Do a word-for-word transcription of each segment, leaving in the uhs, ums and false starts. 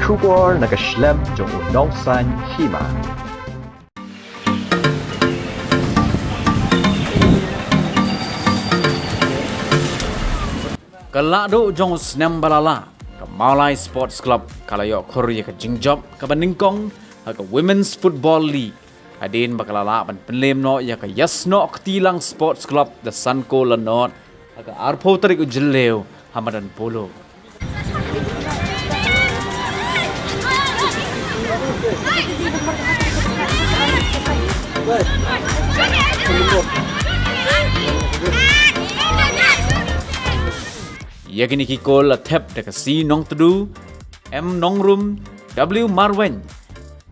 Khubor na ka shlem jong u nongsan hima. Ka la duh jong u snem ba la lah, ka Mawlai Sports Club ka la ïoh khur ïa ka jingjop kaba nyngkong ha ka Women's Football League. Hadien ba ka la lah ban pynlem noh ïa ka Ïasnoh Ktilang Sports Club da san kol la nod ha ka arphew tarik u Jylliew ha madan polo. Ïa kine ki kol la thep da ka C Nongtdu, M Nongrum, W Marwein,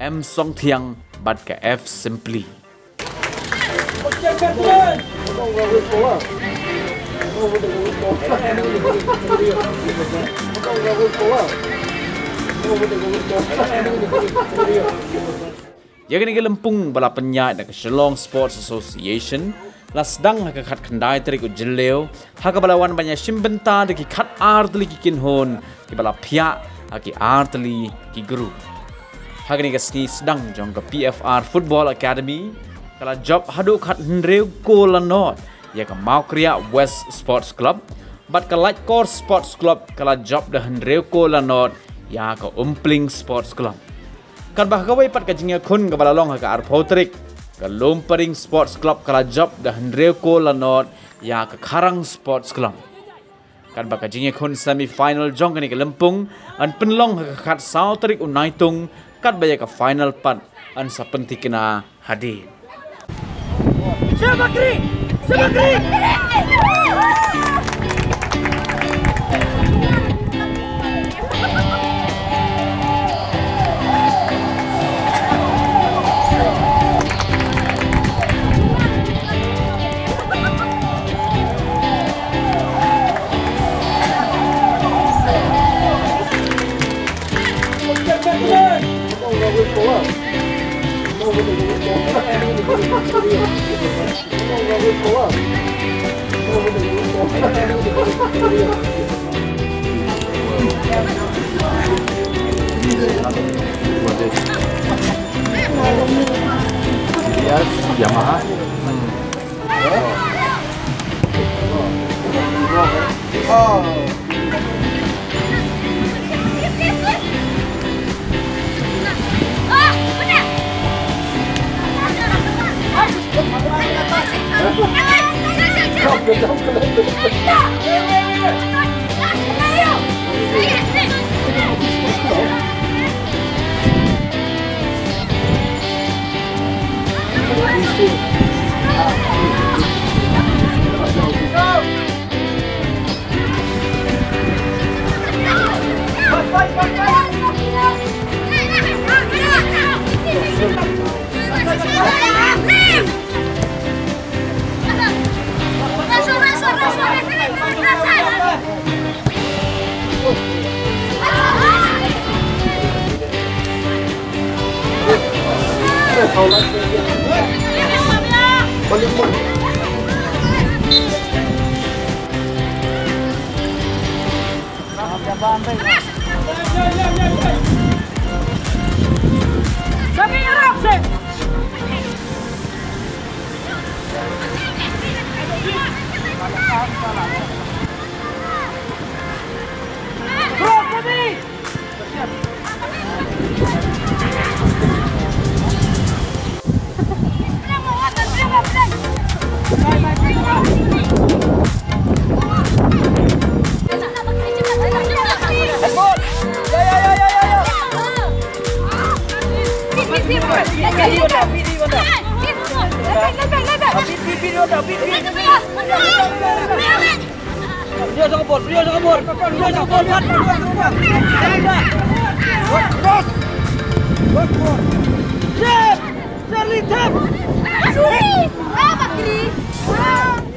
M Songthiang bad ka F Simply. Ïa kane ka lympung ba la pynïaid da ka Shillong Sports Association la sdang ha ka khatkhyndai tarik u Jylliew, ha kaba la wan ban ïashim bynta da ki khatar tylli ki kynhun kiba la phiah ha ki ar tylli ki group. Ha kane ka sngi sdang jong ka P F R Football Academy ka la jop haduh khathynriew kol la nod ïa ka Mawkriah West Sports Club, bad ka Laitkor Sports Club ka la jop da hynriew kol la nod ïa ka Umpling Sports Club. Katba ha kawei pat ka jingïakhun kaba la long ha ka arphew tarik, ka Lumparing Sports Club ka la jop da hynriew kol la nod ïa ka Kharang Sports Club. Katba ka jingïakhun semi final jong kane ka lympung yn pynlong ha ka khatsaw tarik u Naitung, katba ïa ka final pat yn sa pynthikna hadien. Yamaha. Charlie, tap! Charlie! Ah, Bakri! Ah!